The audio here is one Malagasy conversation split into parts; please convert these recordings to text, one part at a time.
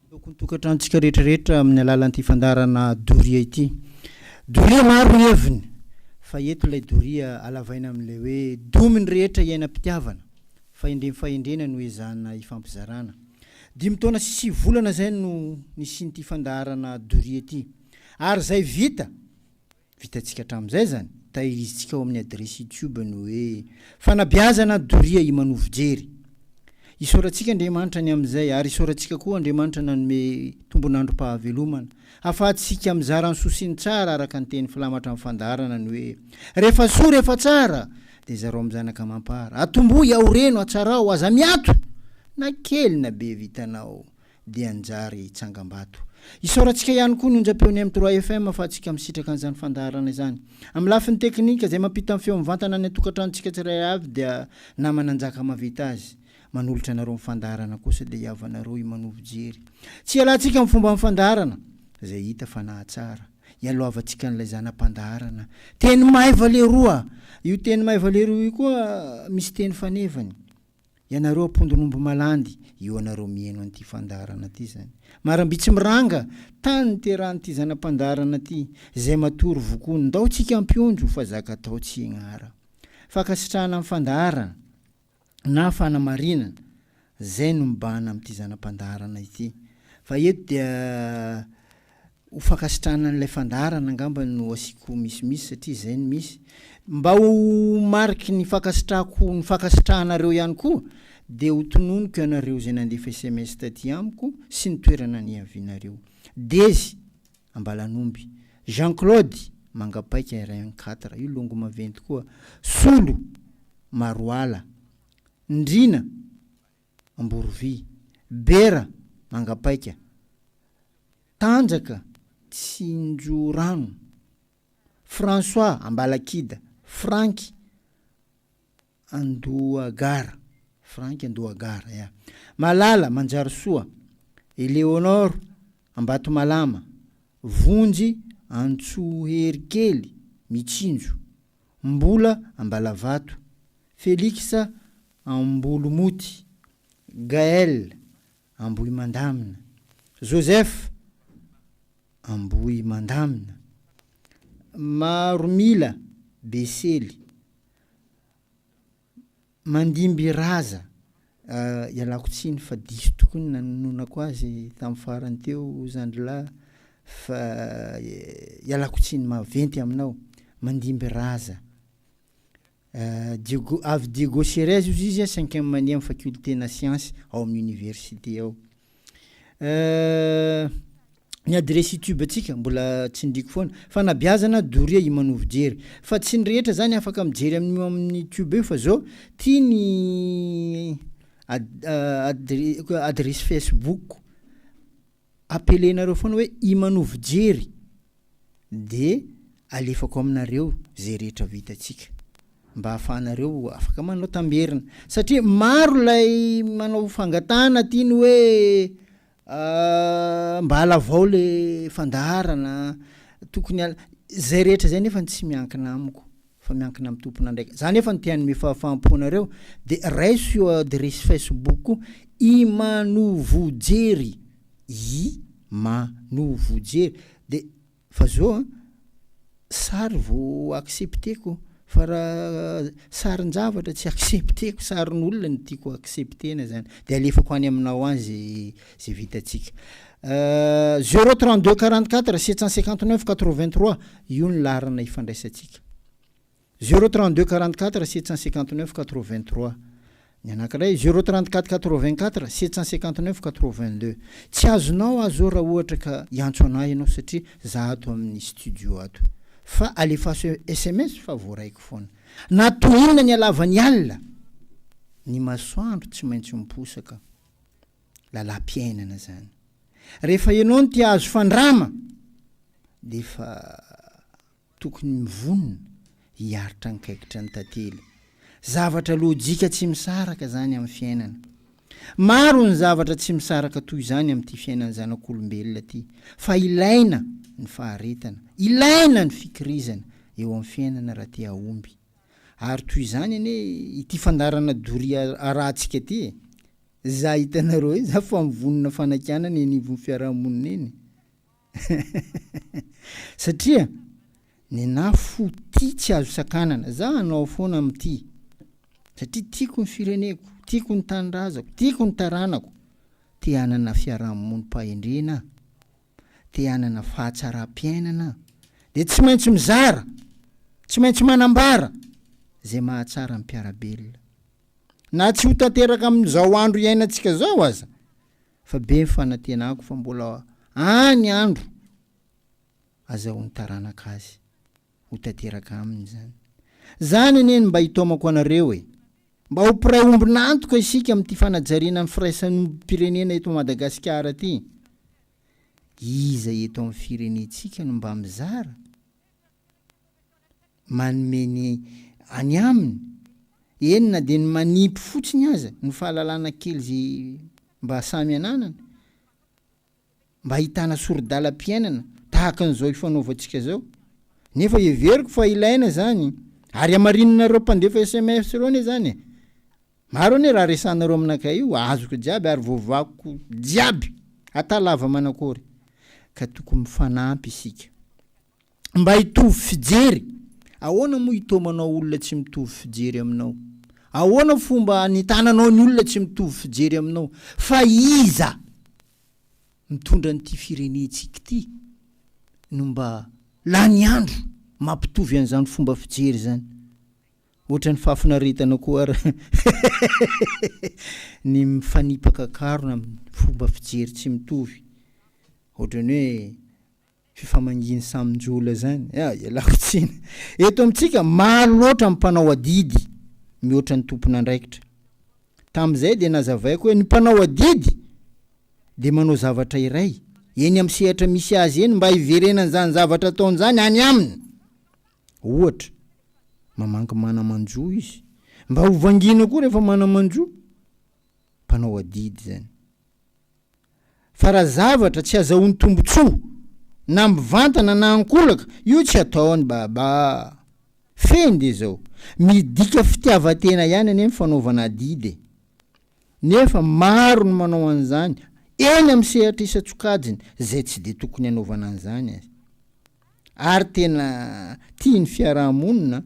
Tokony tokantranontsika rehetra rehetra amin'ny alalan'ity fandaharana doria ity. Doria maro ny heviny fa eto ilay doria alavaina amin'ilay hoe domy ny rehetra iainam-pitiavana, fahendrem fahendrena no ezahana ifampizarana. Dimy taona sy sivy volana izay no nisian'ity fandaharana doria ity ary izay vita Vitantsika hatramin'izay izany, tahirizintsika ao amin'ny adiresy YouTube ny hoe Fanabeazana Doria Imanovojery. Isaorantsika Andriamanitra ny amin'izay ary isaorantsika koa Andriamanitra nanome tombon'androm-pahavelomana ahafahantsika mizara ny soa sy ny tsara araka ny teny filamatra amin'ny fandaharana ny hoe Rehefa soa rehefa tsara dia zarao amin'ny zanaka amam-para. Atombohy, aoreno, atsarao, aza miato na kely na be vitanao. dia hanjary tsangambato. Isaorantsika ihany koa ny onjam-peon'ny M trois FM fa antsika misitraka an'izany fandaharana izany. Amin'ny lafiny teknika, izay mampita ny feo mivantana any an-tokantranontsika tsirairay avy dia namana Njaka mahavita azy. Manolotra anareo ny fandaharana kosa dia hiavanareo i Manovo Jery. Tsy hialantsika amin'ny fomban'ny fandaharana, izay hita fa nahatsara. Ialohavantsika an'ilay zana-pandaharana. Teny maiva leroa! Io teny maiva leroa io koa misy teny fanevany. Ianareo ampondron'omby malandy, io anareo miheno an'ity fandaharana ity izany. Marambitsy miranga, tany niterahan'ity zana-pandaharana ity, izay matory vokony, ndao tsika hampionjo fa zaka atao tsy hignara. Fankasitrahana ny fandaharana, na fanamarinana, zay no mibahana amin'ity zana-pandaharana ity. Fa eto dia Ho fankasitrahana an'ilay fandaharana angamba no asiako misimisy satria izay no misy. Mba ho mariky ny fankasitrahako ny fankasitrahanareo ihany koa dia ho tononiko ianareo izay nandefa sms taty amiko sy ny toerana niavianareo. Dezy, Ambalanomby. Jean Claude, Mangapaika RN quatre, io longo maventy koa. Solo, Maroala. Ndrina, Amborovy. Bera, Mangapaika. Tanjaka, Tsinjorano. François, Ambalakida. Franky, Andohagara. Franky Andohagara, ya. Malala, Manjarisoa. Eleonore, Ambatomalama. Vonjy, Antsoherikely, Mitsinjo. Mbola, Ambalavato. Felix, Ambolomoty. Gaël, Ambohimandamina. Joseph, Ambohimandamina. Maromila, Besely. Mandimbiraza, ialako tsiny fa diso tokoa ny nanononako azy tamin'ny farany teo zandrilahy fa ialako tsiny maventy aminao. Mandimbiraza. Diego, avy Diego Cerez ozy izy a, cinquième année amin'ny faculté na science ao amin'ny université ao. Ny adiresy youtube antsika mbola tsindriako foana, fanabeazana doria i Manovo Jery. Fa tsy ny rehetra zany afaka mijery amin'io amin'ny youtube io fa zao ty ny ad- adre- adiresy facebook appeler-nareo foana hoe i Manovo Jery. de alefako aminareo ze rehetra vitantsika mba ahafahanareo afaka manao tamberina satria maro lay manao fangatahana aty ny hoe mba alavao le fandaharana tokony al- zay rehetra zay nefa tsy miankina amiko fa miankina amin'ny tompon'andraikitra za nefa te hanome fahafaham-po anareo de raiso io adiresy facebook ko Imanovojery I ma no vojery de fa zao an sary vao accepteko fa raha sarin-javatra tsy accepteko, sarin'olona no tiako acceptena zany de alefako any aminao any ze ze vitantsika. Zéro 32 44 759 83 io ny laharana ifandraisantsika. Zéro 32 44 759 83 Ny anankiray zéro 34 84 759 82 Tsy azonao aho zao raha ohatra ka hiantso anah ianao satria za ato amin'ny studio ato fa alefaso sms fa voaraiko foana. Na toy inona ny halavan'ny alina, ny masoandro tsy maintsy miposaka. Lalam-piainana zany. Rehefa ianao no te hahazo fandrama dia efa Tokony mivonona hiaritra ny kaikitra ny tantely. Zavatra lojika tsy misaraka izany amin'ny fiainana. Maro ny zavatra tsy misaraka toy izany amin'ity fiainan'ny zanak'olombelona ity, fa ilaina ny faharetana, ilaina ny fikirizana eo amin'ny fiainana raha te hahomby. Ary toy izany anie ity fandaharana doria arahantsika ity e! Za hitanareo eo, za fa mivonona fanakianana eny anivon'ny fiarahamonina eny. Satria nenaha fo tia tsy azo sakanana. Za hanao foana mitia. Satria tiako ny fireneko, tiako ny tanindrazako, tiako ny taranako. Te hanana fiarahamonim-pahendrena aho. Te hanana fahatsaram-piainana aho. Dia tsy maintsy mizara, tsy maintsy manambara izay mahatsara ny mpiara-belona. Na tsy ho tanteraka amin'izao andro iainantsika izao aza, fa be ny fanantenako fa mbola any andro azahoan'ny taranaka azy ho tanteraka aminy izany. Izany anie no mba hitaomako anareo e! Mba ho mpiray ombon'antoka isika amin'ity fanajariana ny firaisamonim-pirenena eto Madagasikara ity. Iza eto amin'ny firenentsika no mba mizara? Manome ny any aminy, eny na dia ny manipy fotsiny aza ny fahalalana kely izay mba samy ananany, mba ahitana sori-dalam-piainana tahaka an'izao ifanaovantsika izao. Nefa heveriko fa ilaina izany, ary hamarininareo mpandefa sms ireo anie izany e! Maro anie raha resahanareo aminakay io, azoko jiaby ary voavakiko jiaby, ata lava manakory. Ka tokony mifanampy isika. Mba hitovy fijery. Ahoana moa hitaomanao olona tsy mitovy fijery aminao? Ahoana fomba hanentananao ny olona tsy mitovy fijery aminao? Fa iza mitondra an'ity firenentsika ity no mba lany andro mampitovy an'izany fomba fijery izany? Ohatran'ny fahafinaretana koa ary ny mifanipaka karona amin'ny fomba fijery tsy mitovy. Ohatran'ny hoe Fifamangian'ny samy njola zany ah ialako tsiny. Eto amintsika maro loatra ny mpanao adidy mihoatra ny tompon'andraikitra. Tamin'izay dia nazavaiko hoe ny mpanao adidy dia manao zavatra iray eny amin'ny sehatra misy azy eny mba hiverenan'izany zavatra ataony izany any aminy. Ohatra, mamangy mana-manjo izy. Mba ho vangiana koa rehefa mana-manjo. Mpanao adidy izany. Fa raha zavatra tsy azahoany tombotsoa na mivantana na ankolaka, io tsy ataony baba. Fehiny dia izao, midika fitiavan-tena ihany anie ny fanaovana adidy e. Nefa maro ny manao an'izany eny amin'ny sehatra isan-tsokajiny izay tsy dia tokony hanaovana an'izany aza. Ary tena tian'ny fiaraha-monina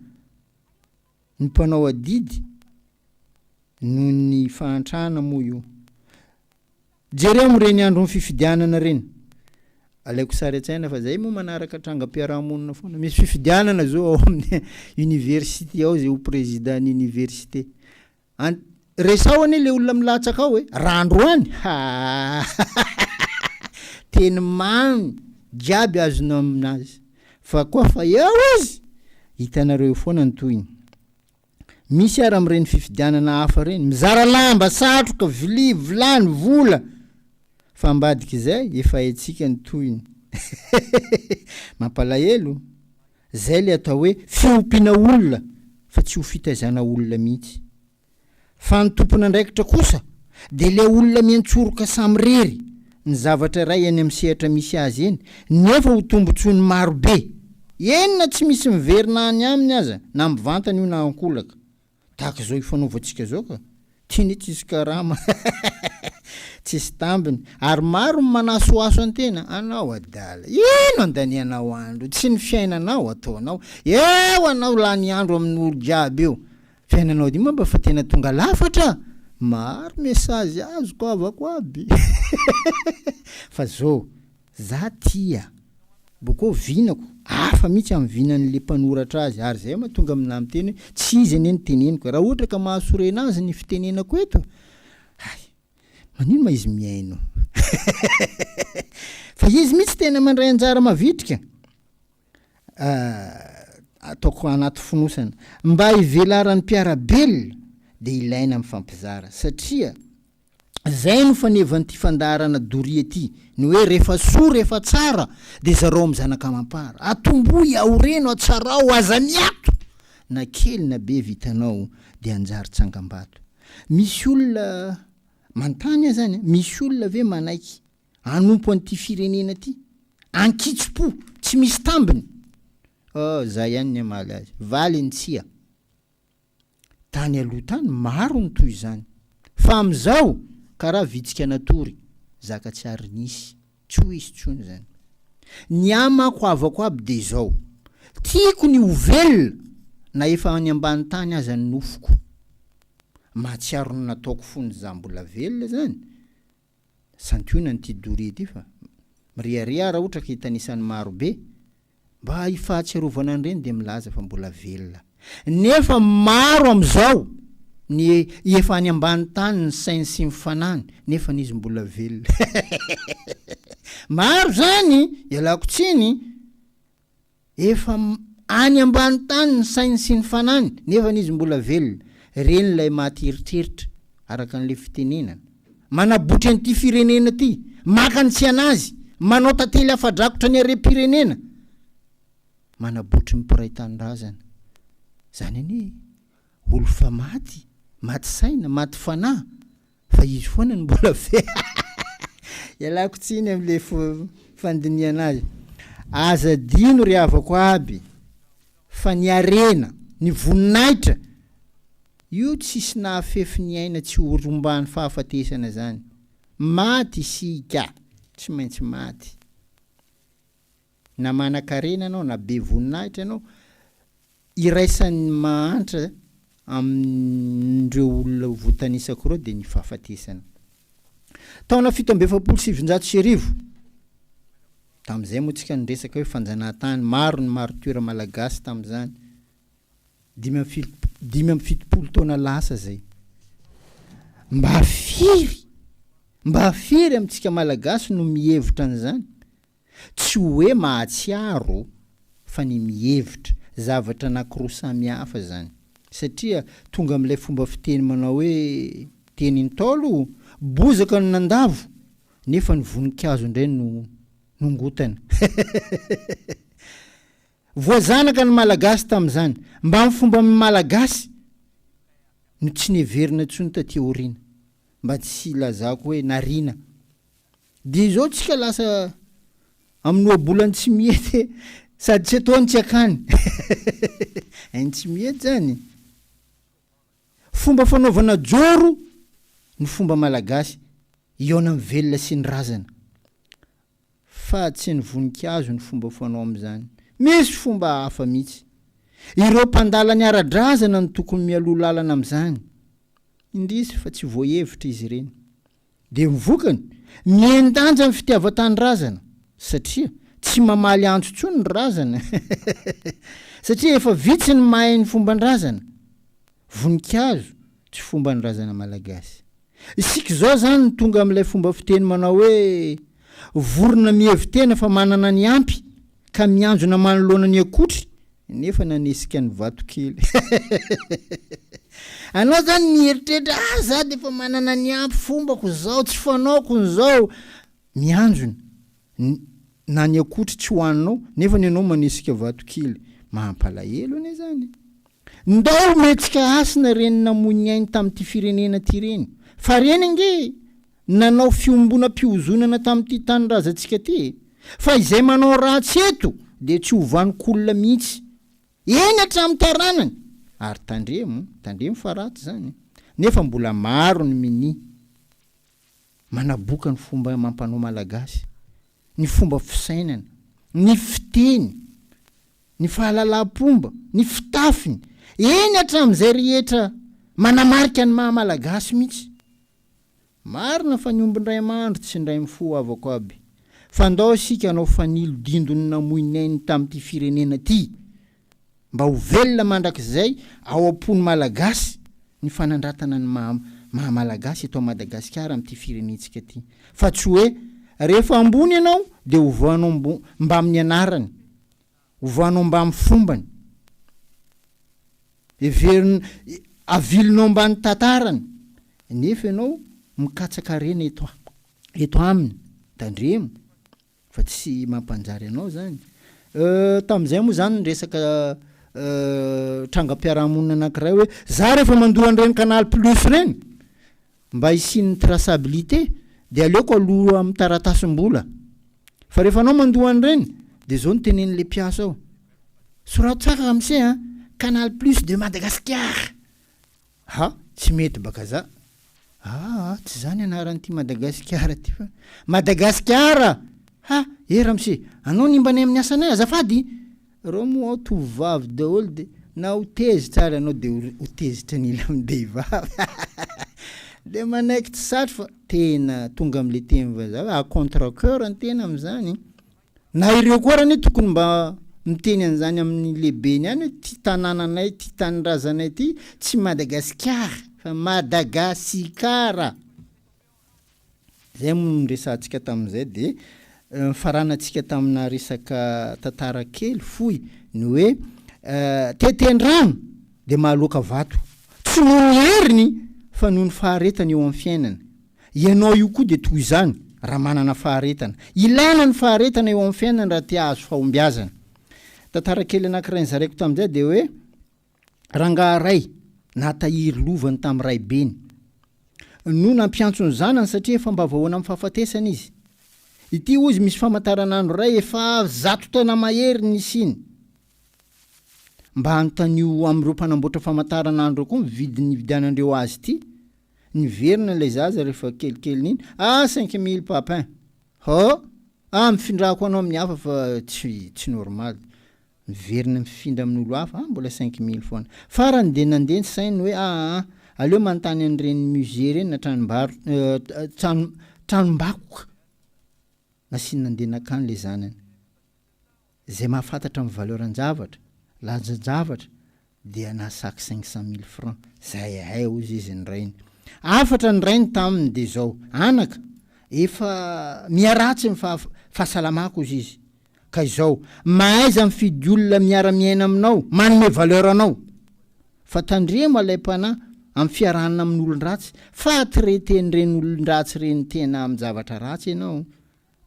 ny mpanao adidy noho ny fahantrana moa io. Jereo amin'ireny andron'ny fifidianana ireny. Alaiko sary an-tsaina fa zay moa manaraka trangam-piarahamonina foana. Misy fifidianana zao ao amin'ny université ao zay ho président ny université. An- resaho anie le olona milatsaka ao e. Raha androany, ha teny mamy jiaby azonao aminazy. Fa koa fa eo izy, hitanareo eo foana ny tohiny. Misy ary amin'ireny fifidianana hafa ireny, mizara lamba, satroka, vilia, vilany, vola. Fa ambadik'izay, efa haintsika ny tohiny. Mampalahelo. Izay ilay atao hoe fiompiana olona fa tsy ho fitaizana olona mihitsy. Fa ny tompon'andraikitra kosa dia ilay olona miantsoroka samirery ny zavatra iray eny amin'ny sehatra misy azy eny nefa ho tombotsoan'ny marobe. Eny na tsy misy miverina any aminy aza na mivantana io na ankolaka. Tahaka izao ifanaovantsika izao ka. Ty anie tsisy karama tsisy tambiny ary maro ny manasohaso an-tena, anao adala, ino andanianao andro, tsy ny fiainanao ataonao, eo anao lany andro amin'olo jiaby eo, Fiainanao ity moa mba fa tena tonga lafatra? Maro message azoko havako aby fa zao za tia bokô vinako hafa mihitsy amin'ny vinan'le mpanoratra azy ary zay mahatonga aminah miteny hoe tsy izy anie no teneniko e raha ohatra ka mahasorena azy ny fitenenako eto hay manino ma izy mihaino fa izy mihitsy tena mandray anjara mavitrika Ataoko anaty fonosana. Mba hivelaran'ny mpiara-belona dia ilaina mifampizara satria zay no fanevan'ity fandaharana doria ity, ny hoe rehefa soa rehefa tsara dia zarao amin'ny zanaka amam-para. Atombohy, aoreno, atsarao, aza miato! Na kely na be vitanao dia hanjary tsangambato. Misy olona manontany aho zany, misy olona ve manaiky Hanompo an'ity firenena ity ankitsim-po tsy misy tambiny? Oh, za ihany ny hamaly azy. Valiny, tsia. Tany aloha tany, maro ny toy izany. Fa amin'izao, Karaha vitsika natory, zaka tsy ary nisy. Tsy ho hisy intsony zany. Ny ahy manko havako aby dia izao, tiako ny ho velona na efa any ambany tany aza ny nofoko. Mahatsiaro ny nataoko fony za mbola velona zany. Santionany ity doria ity fa mirehareha aho raha ohatra ka hitanisa ny maro be. Mba hifahatsiarovana an'ireny dia milaza fa mbola velona. Nefa maro amin'izao ny efa any ambany tany ny sainy sy ny fanahiny nefa izy mbola velona. Maro izany, ialako tsiny, efa any ambany tany ny sainy sy ny fanahiny nefa izy mbola velona. Ireny ilay maty eritreritra, araka an'ilay fitenenana. Manabotry an'ity firenena ity, maka ny tsy an'azy, manao tantely afa-drakotra ny harem-pirenena, manabotry ny mpiray tanindrazana. Izany anie olo fa maty, maty saina, maty fanahy, fa izy foana no mbola ve. Ialako tsiny amin'ilay fandinihana azy. Aza adino ry havako aby fa ny harena, ny voninahitra, Io tsisy nahafefy ny aina tsy ho rombahan'ny fahafatesana zany. Maty isika! Tsy maintsy maty. Na manankarena anao na be voninahitra ianao, iraisan'ny mahantra amin'ireo olona voatanisako ireo dia ny fahafatesana. Taona 1947, tamin'izay moa tsika niresaka hoe fanjanahantany, maro ny martyrs malagasy tamin'izany. 75 taona lasa zay. Mba firy, mba firy amintsika Malagasy no mihevitra an'izany? Tsy hoe mahatsiaro fa ny mihevitra, zavatra anankiroa samy hafa zany. Satria tonga amin'ilay fomba fiteny manao hoe teny Ntaolo, bozaka no nandavo, nefa ny voninkazo indray no nongotana. Voazanaka ny Malagasy tamin'izany. Mba ny fomban'ny Malagasy no tsy neverina intsony taty aoriana. Mba tsy hilazako hoe nariana. Dia izao tsika lasa amin'ny ohabolany tsy mihety sady tsy atao ny tsy akany. Hainy tsy mihety zany. Fomba fanaovana joro ny fomba malagasy hihaona amin'ny velona sy ny razana. Fa tsy ny voninkazo ny fomba fanao amin'izany. Misy fomba hafa mihitsy. Ireo mpandala ny ara-drazana no tokony mialoha lalana amin'izany. Indrisy fa tsy voahevitra izy ireny. Dia ny vokany, mihen-danja ny fitiavan-tanindrazana, satria tsy mamaly antso intsony ny razana. Satria efa vitsy ny mahay ny fomban-drazana. Voninkazo, tsy fomban-drazana malagasy. Isika izao izany no tonga amin'ilay fomba fiteny manao hoe vorona mihevi-tena fa manana ny ampy ka mianjona manoloana ny akotry nefa nanesika ny vatokely. Anao izany mieritreritra ah za dia efa manana ny ampy, fombako izao, tsy fanaoko ny izao. Mianjona na ny akotry tsy hohaninao nefa ny anao manesika vatokely. Mampalahelo anie izany e. Ndao omentsika hasina ireny namoy ny ainy tamin'ity firenena ity ireny, fa ireny ange nanao fiombonam-pihozonana tamin'ity tanindrazantsika ity e! Fa izay manao ratsy eto dia tsy ho vanon-kolona mihitsy, eny hatramin'ny taranany! Ary tandremo, tandremo fa ratsy izany, nefa mbola maro ny minia manaboka ny fomba amam-panao malagasy, ny fomba fisainana, ny fiteny, ny fahalalam-pomba, ny fitafiny, eny hatramin'izay rehetra manamarika ny maha Malagasy mihitsy. Marina fa ny omby indray mandry tsy indray mifoha havako aby. Fa ndao isika hanao fanilo dindon'ny namoy ny ainy tamin'ity firenena ity mba ho velona mandrakizay ao am-pon'ny Malagasy ny fanandratana ny maha maha Malagasy eto Madagasikara amin'ity firenentsika ity. Fa tsy hoe rehefa ambony ianao dia ovanao mbamin'ny anarany. Ovanao mbamy fombany. Heveriny, avilinao mbany tantarany. Nefa ianao mikatsaka harena eto eto aminy. Tandremo fa tsy mampanjary anao zany. Tamin'izay moa zany niresaka trangam-piarahamonina anankiray hoe za rehefa mandoa an'ireny canal plus ireny, Mba hisian'ny traçabilité dia aleoko aloa amin'ny taratasim-bola. Fa rehefa anao mandoa an'ireny dia izao no tenenin'ilay mpiasa ao, sorato tsara ramose a, Canal plus de Madagascar! Ha, tsy mety baka za. Aa tsy zany anaran'ity Madagasikara ty fa Madagasikara! Ha! Eh ramose, anao nimba anay amin'ny asanay azafady! Reo moa ao tovovavy daholo de na ho tezitra ary anao de ho tezitra ny ilam-behivavy de manaiky tsy satry fa tena tonga am'le teny vazaha hoe à contre coeur ny tena am'zany. Na ireo koa ary anie tokony mba miteny an'izany amin'ny lehibeny ihany hoe ty tanànanay ty tanindrazanay ty tsy Madagasikara fa Madagasikara. Zay moa no niresahantsika tamin'izay dia nifaranantsika tamina resaka tantara kely fohy ny hoe teten-drano dia mahaloaka vato tsy noho ny heriny fa noho ny faharetany eo amin'ny fiainana. Ianao io koa dia toy izany raha manana faharetana. Ilaina ny faharetana eo amin'ny fiainana raha te hahazo fahombiazana. Tantara kely anankiray nozaraiko tamin'izay dia hoe rangahy iray nahatahiry lovany tamin'ny raibeny no nampiantso ny zanany satria efa mba vahoana amin'ny fahafatesana izy. Ity hozy misy famantaranandro iray efa zato taona mahery nisiany. Mba anontanio amin'ireo mpanamboatra famantaranandro ireo koa ny vidiny nividianandreo azy ity. Niverina ilay zaza rehefa kelikelin'iny, ah 5000 papin! Hoo! Ah mifindrako anao amin'ny hafa fa tsy tsy normal. Miverina mifindra amin'olo hafa, ah mbola 5000 foana. Farany dia nandeha ny sainy hoe aa aleo manontany an'ireny musée ireny na tranombarotra trano tranombakoka nasiany nandeha nankany ilay zanany. Izay mahafantatra ny valeur-n-javatra, lanjan-javatra dia nahasaky 500 mille francs, zay ahay hozy izy ny rainy. Hafatra ny rainy taminy dia izao, anaka, efa miharatsy ny fahasalamako hozy izy, ka izao, mahaiza mifidy olona miara-miaina aminao, manome valeur anao, fa tandremo alaim-panahy amin'ny fiarahana amin'olon-dratsy, fa traiter-n'ireny olon-dratsy ireny tena amin-javatra ratsy ianao,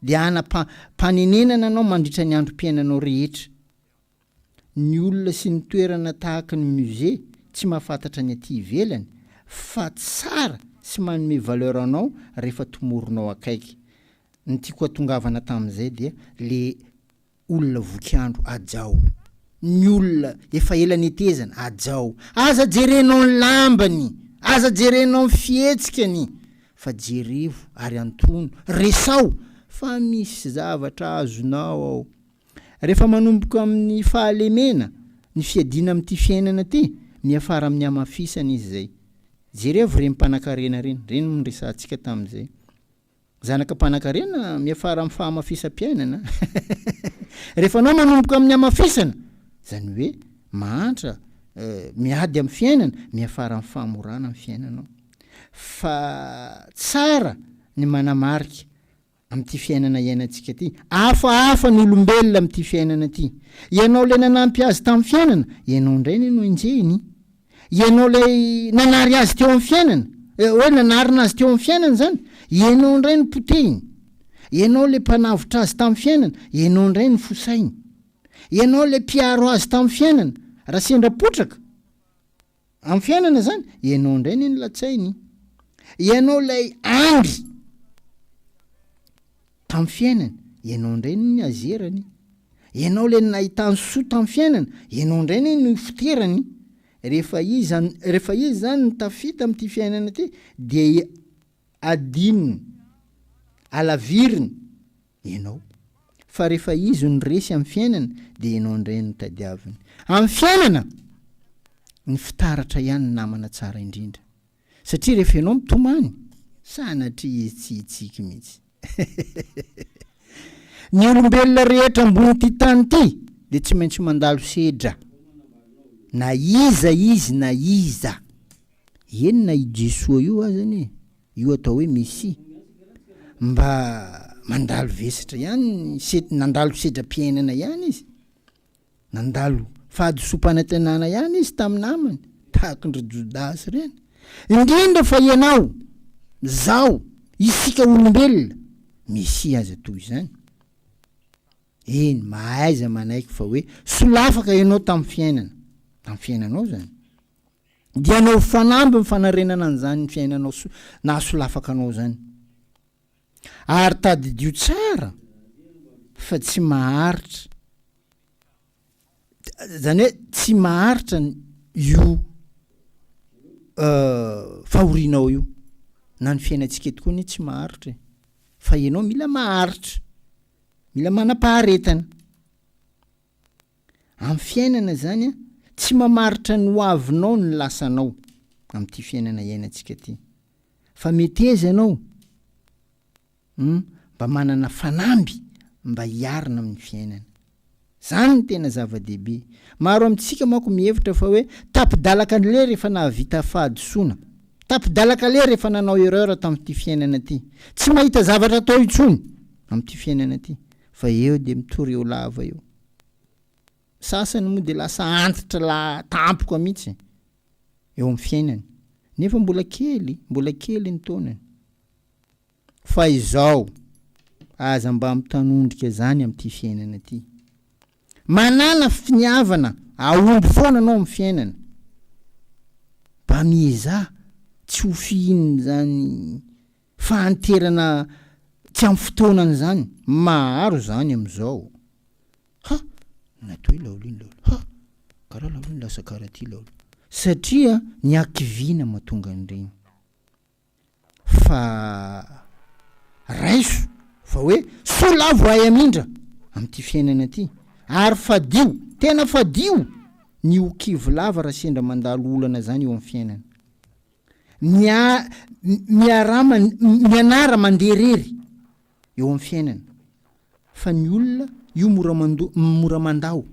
dia hanam-panenenana anao mandritra ny androm-piainanao rehetra. Ny olona sy ny toerana tahaka ny musée tsy mahafantatra ny aty ivelany fa tsara sy manome valeur anao rehefa tomorinao akaiky. Ny tiako hatongavana tamin'izay dia le olona voky andro hajao. Ny olona efa ela netezana hajao. Aza jerenao ny lambany, aza jerenao ny fihetsikany fa jerevo ary antono, resao fa misy zavatra azonao ao. Rehefa manomboka amin'ny fahalemena ny fiadiana amin'ity fiainana ity, miafara amin'ny hamafisana izy izay. Jerevo ireny mpanankarena ireny, ireny moa no resahantsika tamin'izay. Zanaka mpanankarena miafara amin'ny fahamafisam-piainana. Rehefa anao manomboka amin'ny hamafisana, izany hoe mahantra, miady amin'ny fiainana, miafara amin'ny fahamorana ny fiainanao. Fa tsara ny manamarika amin'ity fiainana iainantsika ity. Hafahafa ny olombelona amin'ity fiainana ity. Ianao ilay nanampy azy tamin'ny fiainana, ianao indray anie no enjehiny. Ianao ilay nanary azy teo amin'ny fiainana, hoe nanarina azy teo amin'ny fiainana izany, ianao indray no potehiny. Ianao ilay mpanavotra azy tamin'ny fiainana, ianao indray no fosainy. Ianao ilay mpiaro azy tamin'ny fiainana, raha sendra potraka, Amin'ny fiainana izany, ianao indray anie no latsainy. Ianao ilay andry tamin'ny fiainany, ianao indray no niazerany. Ianao ilay nahitany soa tamin'ny fiainana, ianao indray anie no ifoterany. Rehefa izy, rehefa izy izany no tafita amin'ity fiainana ity, dia adinony, alaviriny. Ianao. Fa rehefa izy no resy amin'ny fiainana dia ianao indray no tadiaviny. Amin'ny fiainana, ny fitaratra ihany no namana tsara indrindra. Satria rehefa ianao mitomany, sanatria izy tsy hitsiky mihitsy. Ny olombelona rehetra ambonin'ity tany ity dia tsy maintsy mandalo sedra. Na iza izy na iza. Eny na i Jesoa io aza anie. Io atao hoe Mesia. Mba mandalo vesatra ihany, nandalo sedram-piainana ihany izy. Nandalo fahadisoam-panantenana ihany izy tamin'ny namany, tahaka an-dry Jodasy ireny. Indrindra fa ianao, izaho, isika olombelona, Mesia aza toy izany. Eny, mahaiza manaiky fa hoe solafaka ianao tamin'ny fiainana, tamin'ny fiainanao izany. Dia hanao fanamby ny fanarenana an'izany fiainanao nahasolafaka anao izany. Ary tadidio tsara fa tsy maharitra, izany hoe tsy maharitra io fahorianao io. Na ny fiainantsika eto koa anie tsy maharitra e. Fa ianao mila maharitra. Mila manam-paharetana. Amin'ny fiainana izany an, tsy mamaritra ny ho avinao ny lasanao amin'ity fiainana iainantsika ity. Fa meteza ianao hum mba manana fanamby mba hiarina amin'ny fiainana. Izany no tena zava-dehibe. Maro amintsika manko mihevitra fa hoe tapi-dalaka le rehefa nahavita fahadisoana. Tapi-dalaka le rehefa nanao erreur tamin'ity fiainana ity. Tsy mahita zavatra atao intsony amin'ity fiainana ity. Fa eo dia mitory eo lava eo. Sasany moa dia lasa antitra la tampoka mihitsy eo amin'ny fiainany. Nefa mbola kely, mbola kely ny taonany. Fa izao, aza mba mitanondrika izany amin'ity fiainana ity. Manàna finiavana hahomby foana anao amin'ny fiainana. Mba miezaha tsy ho fihinin'izany fahanterana tsy amin'ny fotoanany izany. Maro izany amin'izao. Ha! Natao io laolo iny laolo. Ha! Karaha laolo iny lasa karaha ty laolo. Satria ny hakiviana mahatonga an'ireny. Fa raiso fa hoe soa lavo ahay hamindra amin'ity fiainana ity. Ary fadio, tena fadio ny ho kivy lava raha sendra mandalo olana izany eo amin'ny fiainana. Mia, miaraha, mianara mandeha irery eo amin'ny fiainana. Fa ny olona io mora mando, mora mandao.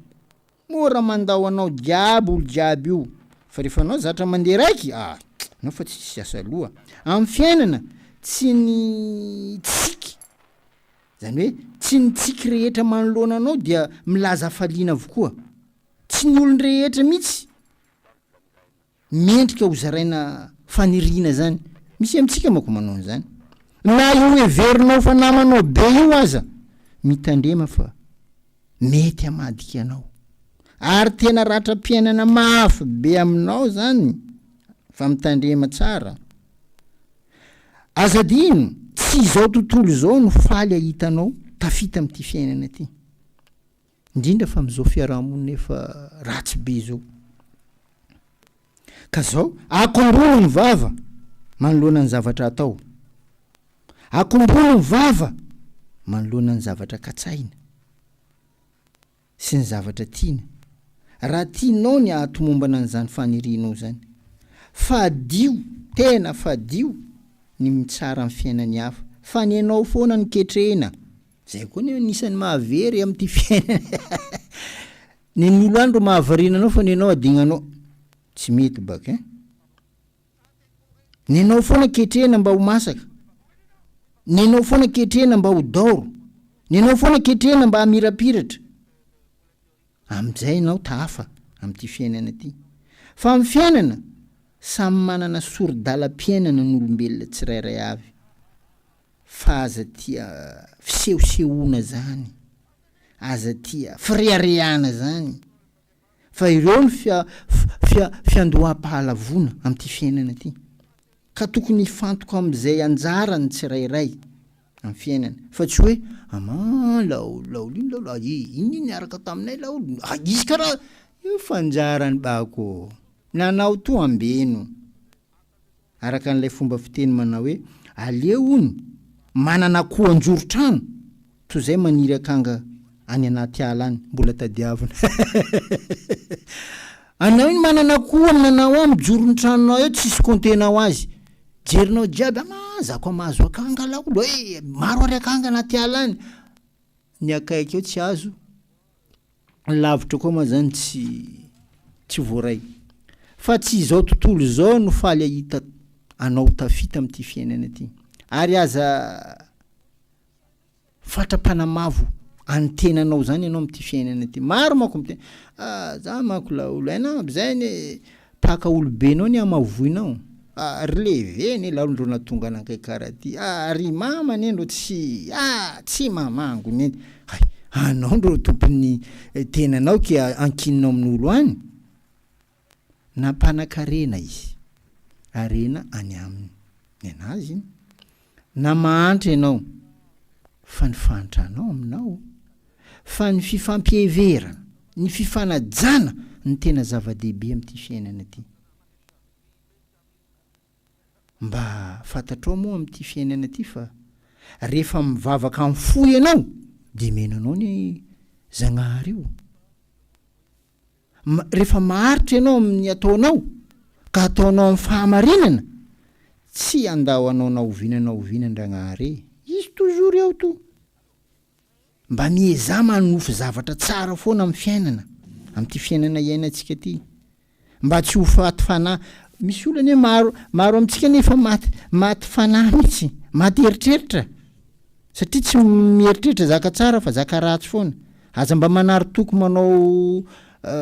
Mora mandao anao jiaby olo jiaby io. Fa rehefa anao zatra mandeha raiky, ah, anao fa tsisy asa loha. Amin'ny fiainana, tsy ny tsiky, zany hoe tsy ny tsiky rehetra manoloana anao dia milaza hafaliana avokoa. Tsy ny olon-drehetra mihitsy. Mendrika ho zaraina faniriana zany. Misy amintsika manko manao an'izany. Na io heverinao fa namanao be io aza, mitandrema fa mety hamadika anao. Ary tena ratram-piainana mafy be aminao zany fa mitandrema tsara. Aza adino, tsy izao tontolo izao no faly hahita anao tafita amin'ity fiainana ity. Indrindra fa amin'izao fiarahamonina efa ratsy be izao. Ka zao, akombolo ny vava manoloana ny zavatra atao. Akombolo ny vava manoloana ny zavatra katsahina sy ny zavatra tiana. Raha tianao ny hahatomombana an'izany fanirianao izany. Fadio, tena fadio ny mitsara ny fiainan'ny hafa, fa ny anao foana no ketrehina. Zay koa anie anisan'ny mahavery amin'ity fiainana. Ny an'ny olo any ro mahavariana anao fa ny anao adignanao. Tsy mety baka hein. Ny anao foana ketrehina mba ho masaka. Ny anao foana ketrehina mba ho daoro. Ny anao foana ketrehina mba hamirapiratra. Amin'izay ianao tafa amin'ity fiainana ity. Fa amin'ny fiainana, samy manana sori-dalam-piainana ny olombelona tsirairay avy. Fa aza tia fisehosehoana zany, aza tia fireharehana zany, fa ireo no fia fia fiandoham-pahalavoana amin'ity fiainana ity. Ka tokony hifantoka amin'izay anjarany ny tsirairay amin'ny fiainana, fa tsy hoe aman laolo laolo iny laolo, ah iny niaraka taminay laolo, ah izy karaha, io fa anjarany bako, nanao toa ambeno. Araka an'ilay fomba fiteny manao hoe, Aleo hono manana akoho anjoron-trano toy izay maniry akanga any anaty ala any, mbola tadiavina. Anao iny manana akoho aminanao ao, mijoro ny tranonao eo, tsisy compter-nao azy. Jerinao jiaby, ama za koa mahazo akanga laolo e, maro ary akanga anaty ala any. Ny akaiky eo tsy azo. Ny lavitra koa moa zany tsy tsy voaray. Fa tsy izao tontolo izao no faly ahita anao tafita amin'ity fiainana ity. Ary aza fatra-panamavo an'ny tenanao zany ianao amin'ity fiainana ity. Maro manko miteny, ah za manko laolo, hainao aby zay anie mpaka olobenao anie hamavoinao. Ah ry leve anie laolo ndrô nahatonga anakay karaha ty, ah ry mama anie ndrô tsy ah tsy mamango neny, hay anao ndrô tompon'ny tenanao ke ankininao amin'olo any? Nampanakarena izy, harena any aminy, ny anazy iny, na mahantra ianao fa ny fahantranao aminao, fa ny fifampiheverana, ny fifanajana no tena zava-dehibe amin'ity fiainana ity. Mba fantatrao moa amin'ity fiainana ity fa rehefa mivavaka amin'ny fo ianao dia mino anao ny Zagnahary io. Rehefa maharitra ianao amin'ny ataonao ka ataonao amin'ny fahamarinana, tsy handao anao na oviana na oviana Andragnahary e! Izy toujours eo to. Mba miezaha manonofy zavatra tsara foana amin'ny fiainana, amin'ity fiainana iainantsika ity. Mba tsy ho faty fanahy. Misy olona anie maro, maro amintsika anie efa maty, maty fanahy mihitsy, maty eritreritra. Satria tsy mieritreritra zaka tsara fa zaka ratsy foana. Aza mba manary toky manao,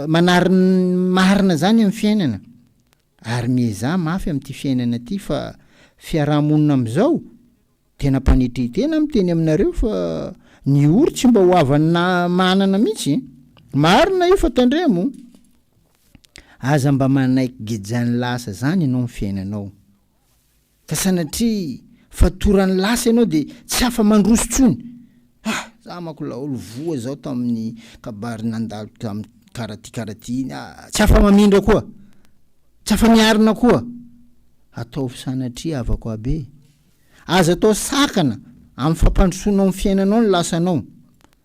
manary ny marina zany amin'ny fiainana. Ary miezaha mafy amin'ity fiainana ity fa fiaraha-monina amin'izao, Tena mpanetretena miteny aminareo fa ny ory tsy mba ho havana manana mihitsy e! Marina io fa tandremo! Aza mba manaiky gejan'ny lasa zany ianao ny fiainanao. Fa sanatria fatoran'ny lasa ianao dia tsy afa mandroso tsony. Ah! Za manko laolo voa zao tamin'ny kabary nandalo tamin'ny karaha ty karaha ty iny ah! Tsy afa mamindra koa! Tsy afa miarina koa! Ataovy sanatria havako aby e! Aza atao sakana amin'ny fampandrosoanao ny fiainanao ny lasanao.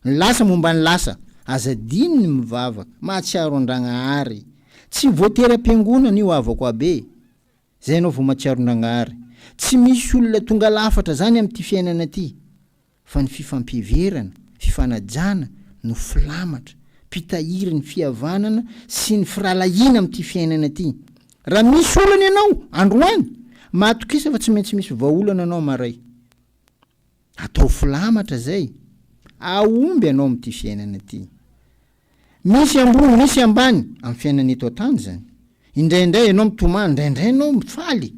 Ny lasa momba ny lasa. Aza adino ny mivavaka. Mahatsiaro an-dragnahary. Tsy voatery am-piangonana io havako aby e! Zay ianao vao mahatsiaro an-dragnahary. Tsy misy olona tonga lafatra zany amin'ity fiainana ity. Fa ny fifampiheverana, fifanajana no filamatra, mpitahiry ny fihavanana sy ny firahalahiana amin'ity fiainana ity. Raha misy olana ianao androany, matokisa fa tsy maintsy misy vahaolana anao maray. Atao filamatra izay, hahomby ianao amin'ity fiainana ity. Misy ambony, misy ambany amin'ny fiainana eto an-tany izany. Indraindray ianao mitomany, indraindray ianao mifaly.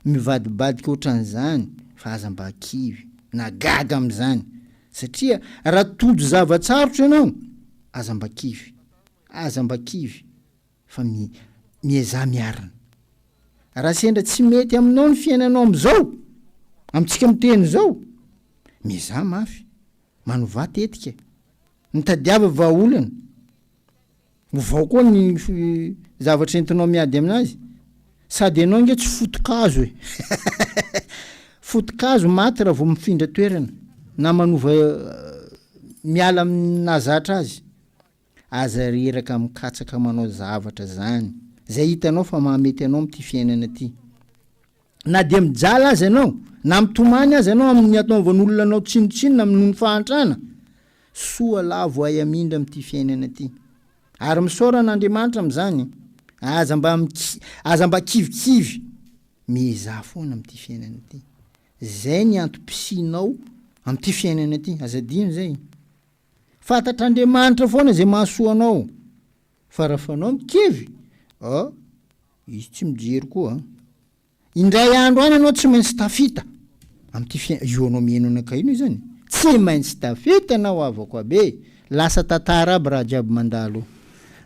Mivadibadika ohatran'izany fa aza mba kivy na gaga amin'izany satria raha tojo zava-tsarotra ianao, aza mba kivy, aza mba kivy fa miezaha miarina. Raha sendra tsy mety aminao ny fiainanao amin'izao, amintsika miteny izao, miezaha mafy, manovà tetika. Mitadiava vahaolana. Ovao koa ny zavatra entinao miady aminazy. Sady ianao ange tsy foto-kazo e. Foto-kazo maty raha vao mifindra toerana na manova miala amin'ny nahazatra azy. Aza reraka mikatsaka manao zavatra zany. Zay hitanao fa mahamety anao amin'ity fiainana ity. Na dia mijaly aza ianao, na mitomany aza ianao amin'ny ataovan'olona anao tsinontsinona amin'ny noho ny fahantrana, soa lavo hay hamindra amin'ity fiainana ity. Ary misaora an'Andriamanitra amin'izany. Aza mba miki, aza mba kivikivy. Miezaha foana amin'ity fiainana ity. Izay ny antom-pisianao amin'ity fiainana ity. Aza adino izay. Fantatr'Andriamanitra foana izay mahasoa anao. Fa raha fanao mikivy, ah, izy tsy mijery koa an. Indray andro any ianao tsy maintsy tafita amin'ity fiainana, io anao mihaino anakahy io izany, tsy maintsy tafita anao havako aby e, lasa tantara aby raha jiaby mandalo io.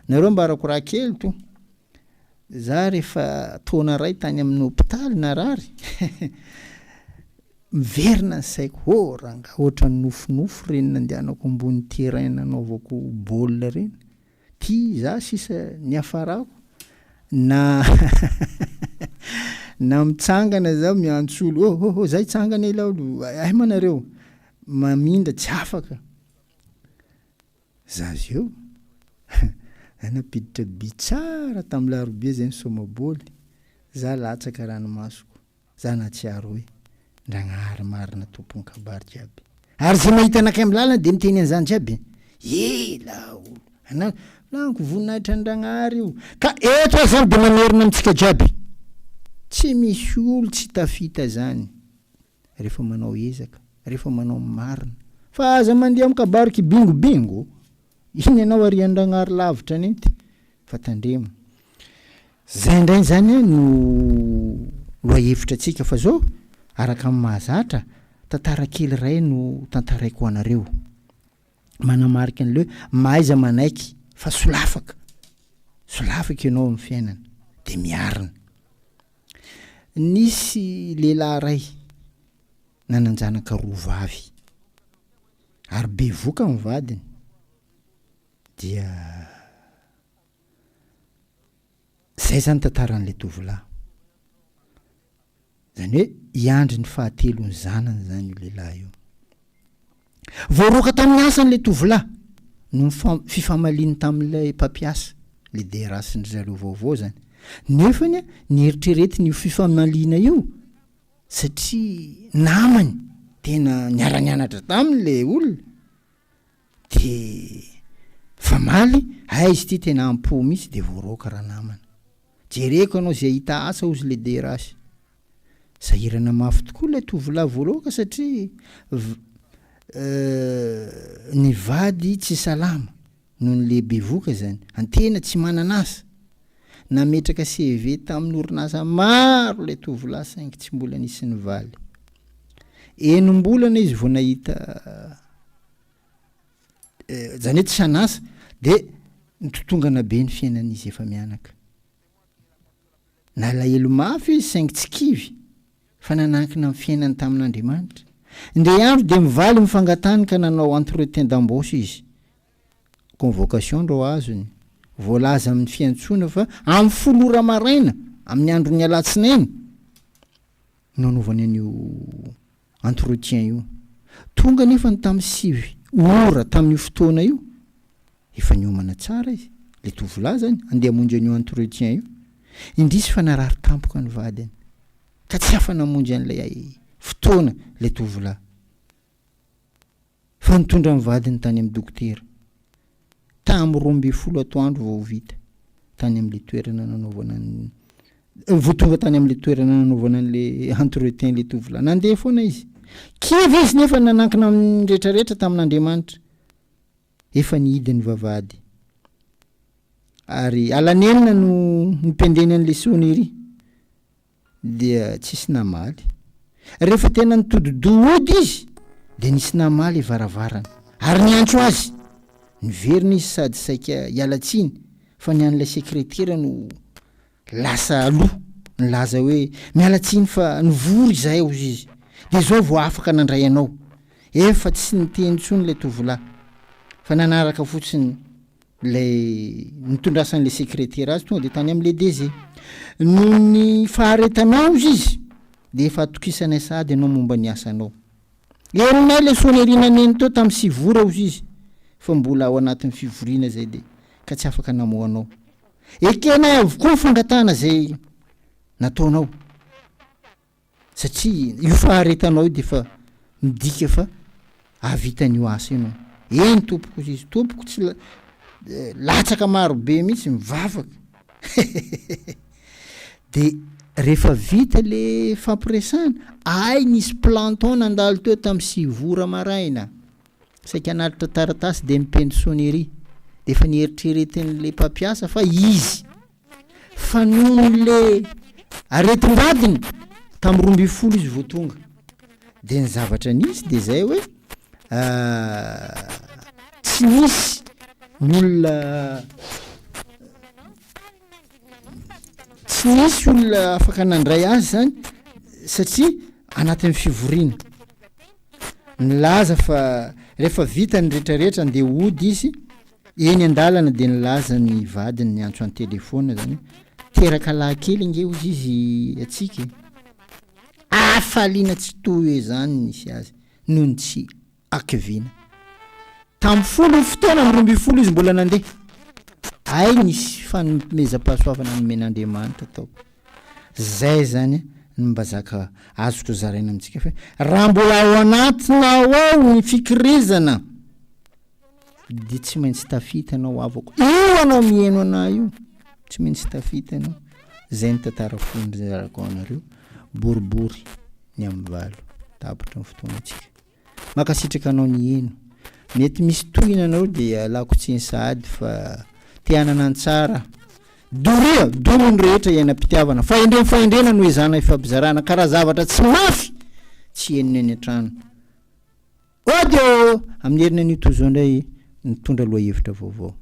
Nareo ambarako raha kely to, za rehefa taona ray tany amin'ny hopitaly narary, miverina ny saiko, oh rangahy ohatran'ny nofinofy ireny nandehanako ambony terrain nanaovako baolina ireny. Ty za sisa niafarako na na mitsangana za miantso olo oh oh oh za hitsangana ela olo ay ma nareo mamindra tsy afaka za avy eo za nampiditra by tsara tam larobia zay nisôma bôly za latsaka ranomasoko. Za nahatsiaro hoe Ndragnahary marina tompony kabary jiaby. Ary zay mahita anakay am lalana de miteny an'izany jiaby. Ela olo. Ana laniko voninahitra an'Ndragnahary io. Ka eto aho zany de mamerina amintsika jiaby. Tsy misy olo tsy tafita zany rehefa manao ezaka, rehefa manao ny marina. Fa aza mandeha am kabary kibingobingo. Iny ianao arian-dRagnahary lavitra nenty fa tandremo. Zay indray zany no lohahevitra antsika fa zao araka ny mahazatra tantara kely iray no tantaraiko ho anareo. Manamarika an'ilay hoe mahaiza manaiky fa solafaka, solafaka ianao amin'ny fiainana dia miarina. Nisy lehilahy iray nanan-janaka roa vavy. Ary bevoka ny vadiny dia zay zany tantaran'ilay tovolahy. Izany hoe hiandry ny fahatelon'ny zanany izany io lehilahy io. Voaroaka tamin'ny asany ilay tovolahy noho ny fifamaliany tamin'ilay mpampiasa, ilay DRH-ndry zareo vaovao izany. Nefany nieritreretiny io fifamaliana io satria namany, tena niara-nianatra taminy ilay olona. Dia famaly, hay izy ity tena am-po mihitsy dia voaroaka ranamana. Jereko ianao izay hahita asa hozy le DRH. Sahirana mafy tokoa ilay tovolahy voaroaka satria ny vady tsy salama noho ny le bevoka izany, antena tsy manana asa. Nametraka CV tamin'ny orinasa maro ilay tovolahy saingy tsy mbola nisy nivaly. Enim-bolana izy vao nahita Izany hoe tsy an'asa dia nitotongana be ny fiainan'izy efa-mianaka. Nalahelo mafy izy saingy tsy kivy fa nanankina ny fiainany tamin'Andriamanitra. Indray andro dia mivaly ny fangatahany ka nanao entretien d'embauche izy. Convocation ndrô azony. Voalaza amin'ny fiantsoana fa amin'ny folo ora maraina amin'ny andron'ny alatsinainy no hanaovany an'io entretien io. Tonga anefa ny tamin'ny 9 ora tamin'io fotoana io, efa niomana tsara izy, ilay tovolahy izany, handeha hamonjy an'io entretien io. Indrisy fa narary tampoka ny vadiny, ka tsy afa-namonjy an'ilay fotoana ilay tovolahy. Fa nitondra ny vadiny tany amin'ny dokotera. Tamin'ny 12 atoandro vao vita tany amin'ilay toerana nanaovana ny vao tonga tany amin'ilay toerana nanaovana an'ilay entretien ilay tovolahy. Nandeha foana izy. Kivy izy nefa nanankina amin'ny rehetrarehetra tamin'Andriamanitra. Efa nihidy ny vavahady. Ary alanenina no nipendeny an'ilay sonnerie. Dia tsisy namaly. Rehefa tena nitodi-doha hody izy dia nisy namaly varavarana ary niantso azy. Niverina izy sady saika hiala tsiny fa ny an'ilay sekretera no lasa aloha nilaza hoe miala tsiny fa nivory izahay hozy izy dia izao vao afaka nandray anao. Efa tsy niteny intsony ilay tovolahy fa nanaraka fotsiny Ilay nitondrasan'ilay sekretera azy tonga dia tany amin'ilay DG. Noho ny faharetanao hozy izy dia efa atokisanay sahady ianao momba ny asanao. Henonay ilay sonnerie naneno teo tamin'ny 9 ora hozy izy fa mbola ao anatin'ny fivoriana izay dia ka tsy afaka namoha anao. Ekenay avokoa ny fangatahana izay nataonao. Satria io faharetanao io dia efa midika fa hahavita an'io asa io ianao. Eny tompoko hozy izy, tompoko tsy latsaka maro be mihitsy mivavaka. De rehefa vita le fampiresahana, ay nisy planton nandalo teo tamin'ny 9 ora maraina. Saika hanatitra taratasy dia nipendry sonnerie. De efa nieritreretin'le mpampiasa fa izy. Fa noho le aretin-dadiny, tamin'ny 12 izy vao tonga. De ny zavatra nisy de zay hoe tsy nisy ny olona tsy nisy olona afaka nandray azy zany satria anatin'ny fivoriana. Nilaza fa rehefa vita ny retraretra andeha hody izy Eny an-dalana dia nilaza ny vadiny niantso an-telefaonina izany hoe, teraka lahy kely ange hozy izy antsika e! Hafaliana tsy toy izany nisy azy noho ny tsy hakiviana. Tamin'ny 10 ny fotoana, amin'ny 12 izy mbola nandeha. Hay nisy fanomezam-pahasoavana nomen'Andriamanitra tao. Zay izany no mba zaka azoko zaraina amintsika fa raha mbola ao anatinao ao ny fikirizana, Dia tsy maintsy tafita anao havako. Io anao miheno anah io. Tsy maintsy tafita anao. Zay ny tantara fohy nizarako anareo. Boribory ny amin'ny valo. Tapitra ny fotoanantsika. Mankasitraka anao niheno. Mety misy tohina anao dia alako tsiny sahady fa te hanana ny tsara. Doria, doro ny rehetra iainam-pitiavana. Fahendrena fahendrena no ezahana ifampizarana ka raha zavatra tsy mafy tsy henona eny an-trano. Ody ô! Amin'ny heriny anio toy izao indray nitondra lohahevitra vaovao.